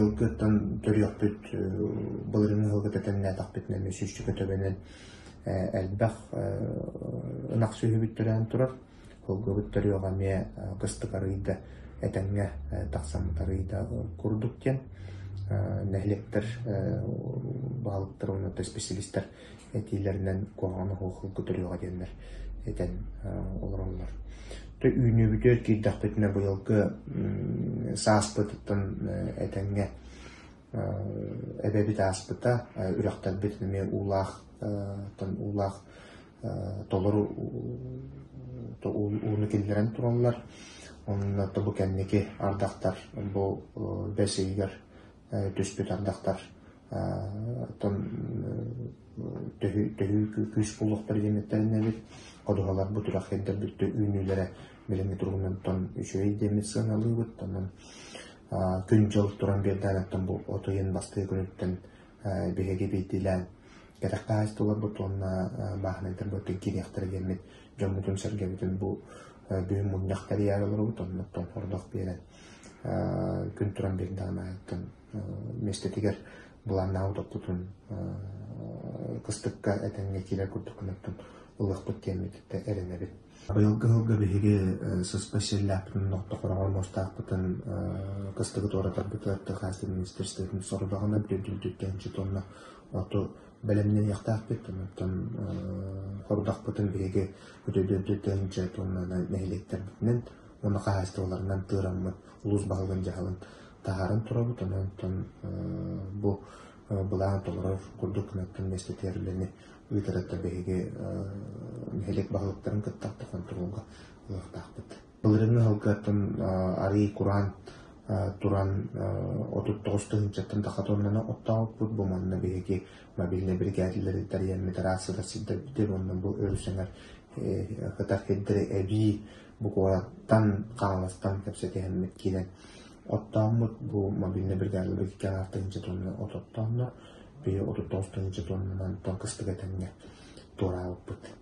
Сылгыттан төрүөхпүт былырыыҥҥы сылгыта тэҥнээтэхпитинэ эмиэ сүүсчэкэ төбөнөн элбэх ынах сүөһүбүт төрөөн турар. Сылгыбыт төрүөҕэ эмиэ кыстык арыйда, этэҥҥэ тахсаммыт арыйда курдук диэн нэһилиэктэр баһылыктар уонна специалистар этиилэринэн куһаҕан оһох сылгы төрүөҕэ диэннэр этэн олороллор. Үүнүүбүтүгэр киирдэхпитинэ быйылгы сааспытыттан этэҥҥэ эбэбит ааспыта, үрэхтэрбит эмиэ уулаах уулаах толору ууну киллэрэн тураллар. Онно бу кэнники ардахтар бу бэс ыйыгар түспүт ардахтар оттон төһүү күүс буолуохтара диэн этэринэбит. Ходуһаларбыт, үрэххэрдэрбит үүнүүлэрэ билиҥҥи туругунан үчүгэй диэммит сыаналыыбыт. Онон күн-дьыл туран биэрдээн оттон бу от ыйын бастакы күнүттэн биһиги биирдиилээн кэтэх хаһаайыстыбаларбыт уонна бааһынайдарбыт киириэхтэрэ диэммит дьоммутун-сэргэбитин бу бүгүн мунньах тэрийээри олоробут. Оннуттан хордох биэрэн күн туран биэрдэҕин аайыттан миэстэтигэр былааннаабыт оппутун кыстыкка этэҥҥэ киирэр курдук гынаттан ылыахпыт диэммит эрэнэбит. Быйылгы сылга биһиги сыспай сиэллээхпитин, нохтохороҕор муостаахпытын кыстыгы туоратарбытыгар тыа хаһаайыстыбатын министерствотын сорудаҕынан 4 тонна оту бэлэмнэниэхтээхпит. Онтон хорудахпытын биһиги 4 тонна нэһилиэктэрбитинэн уонна хаһаайыстыбаларынан тыыраммыт улуус баһылыгын дьаһалын таһааран турабыт. Онон бу былаан толорор курдук гынаттан миэстэтигэр үлэни ыытар биһиги нэһилиэк баһылыктарын кытта хонтуруолга ылыахтаахпыт. Былырыыҥҥы сылгаттан арыый кураан туран 39 тыһыынчаттан тахса тоннаны оттообуппут. Бу манна биһиги мобильнай биригээдэлэри тэрийэммит араас сытар сирдэрбитигэр уонна бу өрүс эҥэр кытар сирдэри эбии бу куораттан, Хаҥаластан кэпсэтиһэммит киирэн оттооммут бу мобильнай бригадалар икки тыһыынча тонна от оттооннор, биһи 39 тыһыынча тоннанан кыстык этэҥҥэ туораабыппыт.